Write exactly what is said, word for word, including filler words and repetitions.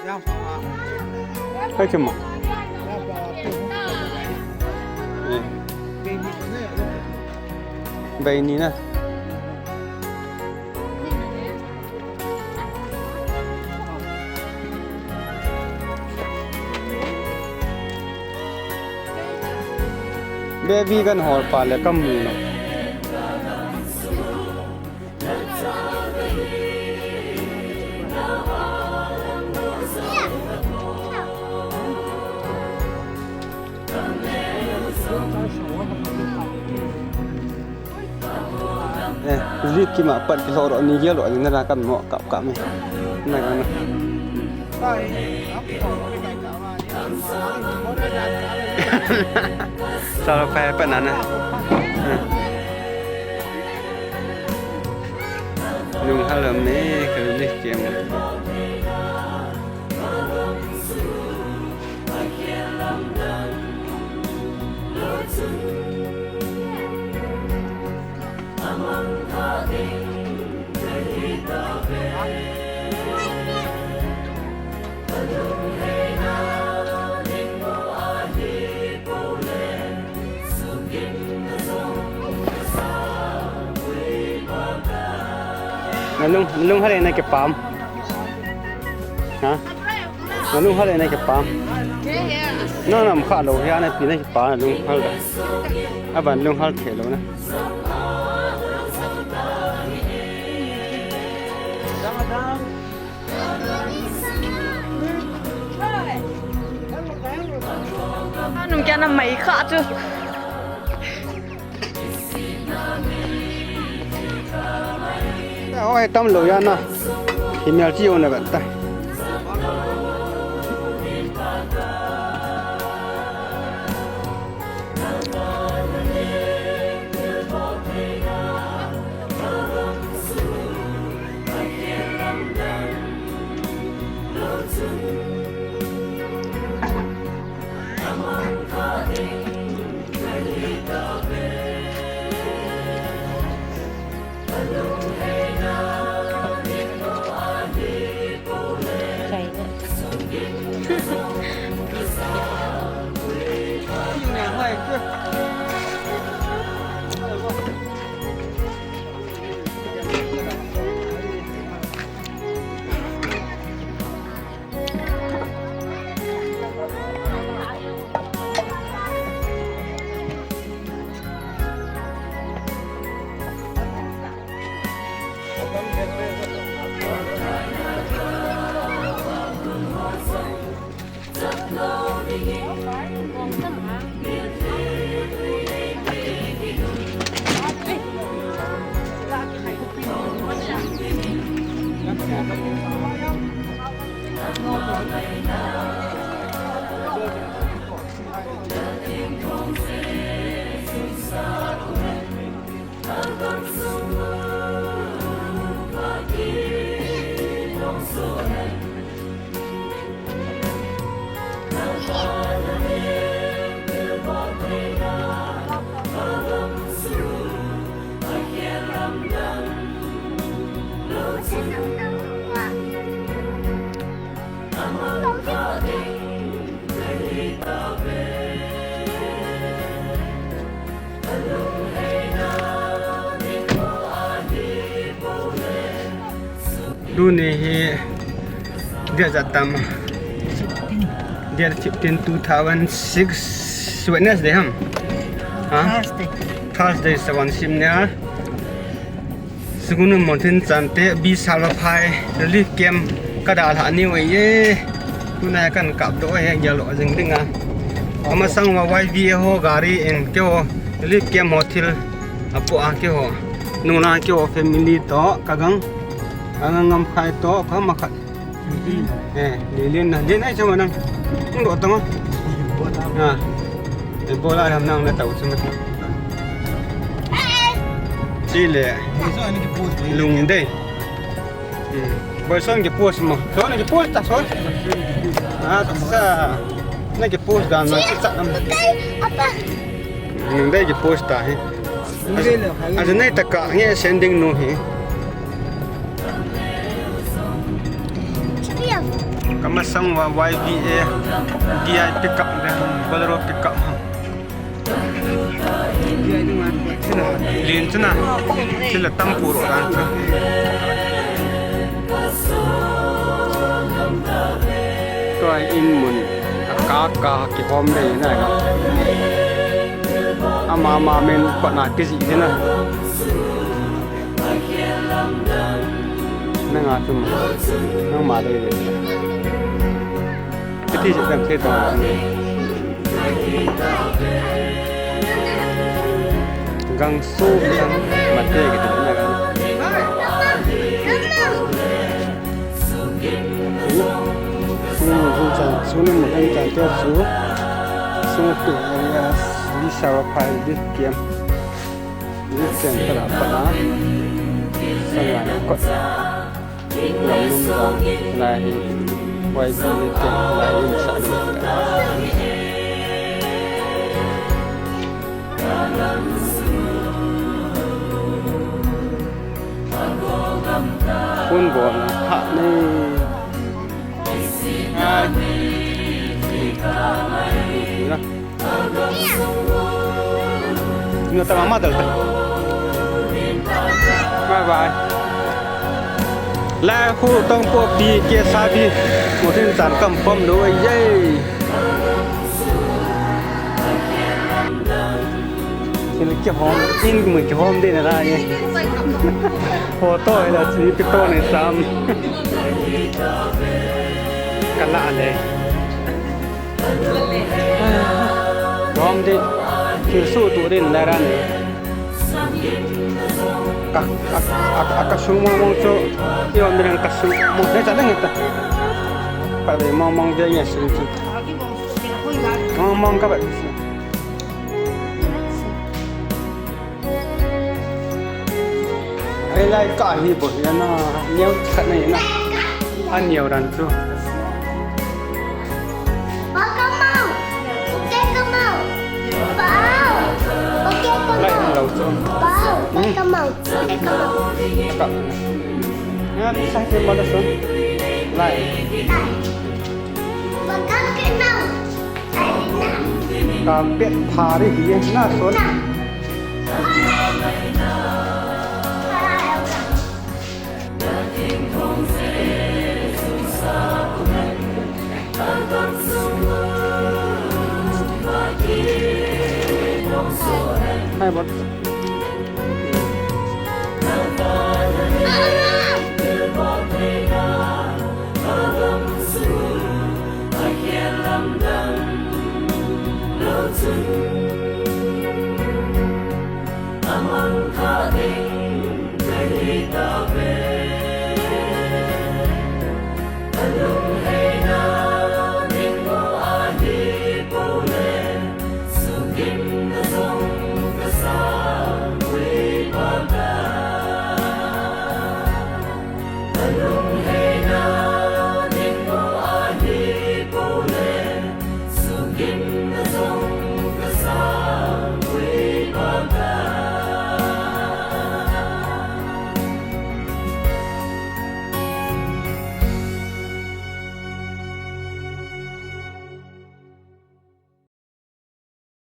Hai chama. Eh. Bei ni na. Baby kan hol pa le kam ni no. Eh, Rik kima pat kilou ro ni gel lo ni na kam mo kap kap me. Na ka na. Sal pa pa na na. Lung hal me ka Rik kima. Nalung, nalung hal e na kipam. Ha? Nalung hal e na kipam. Na nam kha lo ya na pi na kipam nalung hal da. Aban lung hal the lo na. Anung kya na mai kha chu. Oi, tam lo ya na. Hi mel chi yo na ga ta. Tuni hi date ijat tam? Date fifteen, two thousand six, Wednesday ham? Ha? Thursday. Thursday, seven sim nia. Sugnu Mountain chante, Bisal Vaphai relief camp ka dalha ni uve. Tuna kan kap doh e, gel lo jing ding a. Amasang uva Y V A ho gari in keiho relief camp ho thil apo a keiho. Nuna keiho family toh, ka gang, ka gang ngam khai toh, ka ma khat. Eh, Lilin na, Lin ai chama nang. Nang do tama. Ah. Eh, bola ham nang na tau chama. Chile. Lungdei. Hmm. Boy son ke post mo. Son ke post ta son. Ah, sa. Na ke post dan na ke sa. Lungdei ke post ta he. Aja nei taka nge sending nu hi. Kamasang uva Y B A D I pickup le hung, Bolero pickup hung. Lin chuna, thil atam pu ro dan chu. Tua in mun, aka ka kihom le na. Ama ma men pa na kiji na. Nanga chu ma. Nangma le le. Kiti je dang khe ta. Gang so gang mate kiti na gang. Sung, sung chan, sung ni mo dang chan te su. Sung tu ya, li sa wa phai, li kiam. Li kiam ta la pa na. Sang la ko. Lam lum jang lai hi Y B A te lai hi sa lum ta. Phone bol na ha nei. Ai. Na. Nyo ta mama dal ta. Bye bye. Lai khu tong po pi ke sa pi. Mo tin tan kam pom lo ai ye. Sila kihom, in mo kihom de na ra ye. Photo ila chi pi to ne sam. Kala le. Rom di, thil su tu din la ran. Ka, ka, ka, ka sung mong mong chu, i om din ka sung mong, dei cha dang ta. Pa dei mong mong dei nge sung chu. Mong mong ka ba. Ai lai ka hi bo hi na, neo khat na hi na. A neo ran chu. Pa, come out. Okay, come out. Pa. Okay, come out. Lai lo chu. Pa. Okay, come out. Okay, come out. Ka. Ya, ni sa ke ma da so. Lai. Lai. Carpet phari hi na son. Hai bot.